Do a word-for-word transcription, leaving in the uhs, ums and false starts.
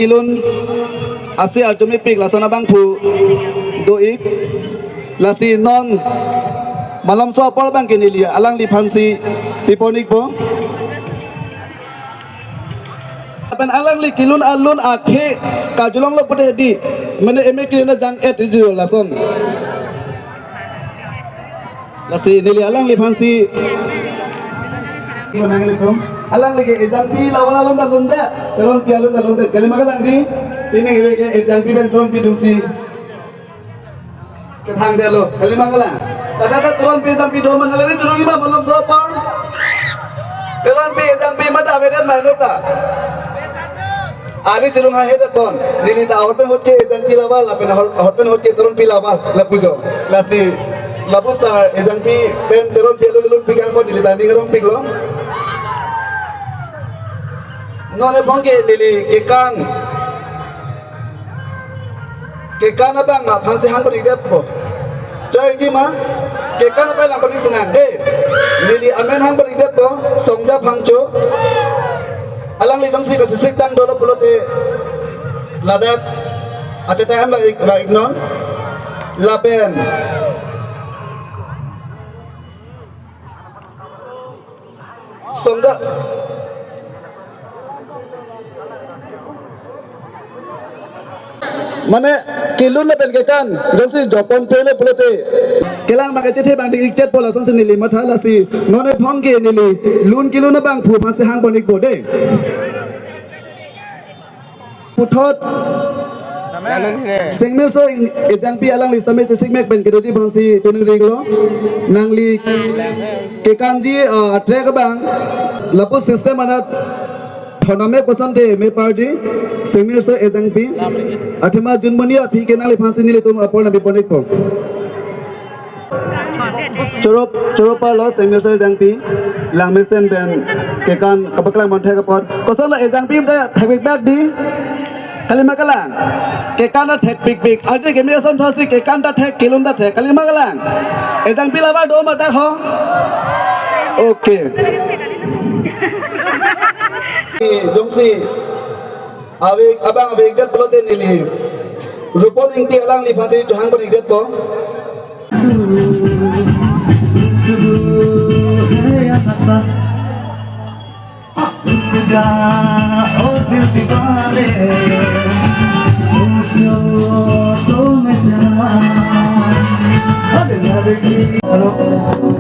Kilun ase arjumepik lason abangphu do-ik. Lasi non malomso apor abangke neli alangliphansi piponikpo. Lapen alangli kilun alun athe kajulonglo pute di, mane eme kilun ajang et iju lason. Lasi neli alangliphansi. Menang litum. Alangli ke ejangpi laval alun ta lunde, Teronpi alun ta lunde. Kalima kalang di, pini ke ejangpi pen Teronpi atumsi kethangdetlo. Kalima kalang. Tata ta Teronpi ejangpi do ma, nangli churung-ik ma malomso apor. Teronpi ejangpi mata avedet ma inut ta. Ari churung ha hedet pon. Neli ta ahut pen ahut ke ejangpi laval, lapen ahut, ahut pen ahut ke Teronpi laval, lapujo. Lasi lapu sar ejangpi pen Teronpi alun lunpik ang pon, neli ta ning arongpiklo. Non ephong ke neli kekan, kekan abang ma aphansi hangpon-ikdetpo. Choi ji ma, kekan abang langpon-ik sinang de. Neli amen hangpon-ikdetpo, Songja Phangcho. Alangli jongsi kachesik tang dolo pulote ladak achetai an ba-ik, ba-iknon. Lapen Songja. Mane kilun lapen kekan jongsi jopon pelo pulote kelang abang kachethe abang di-ikchetpo lasonsi neli matha. Lasi non ephong ke neli lun kilun abangphu aphansi hangpon-ikpo de. Puthot Sengmirso in-, ejangpi alangli sitame chesikmek pen kedoji aphansi tuning ringlo. Nangli kekanji, ah, track abang lapu system anat thoname kosonte me party Sengmirso ejangpi. Athema junmoni aphi ke nangliphansi nelitum apor nangpiponikpo. Choro, choro parlo Sengmirso ejangpi. Langmesen pen kekan kapaklang mon thek apot. Kosonlo ejangpi ta thekpikpik di. Kalima kalang. Kekan ta thekpikpik. Aje keme ason thotsi kekan ta thek, kilun ta thek. Kalima kalang. Ejangpi laval do ma ta ho. Okay. Jongsi ave, abang ave-ikdet pulote neli Rupon Ingti alangliphansi chohangpon-ikdetpo. Hello.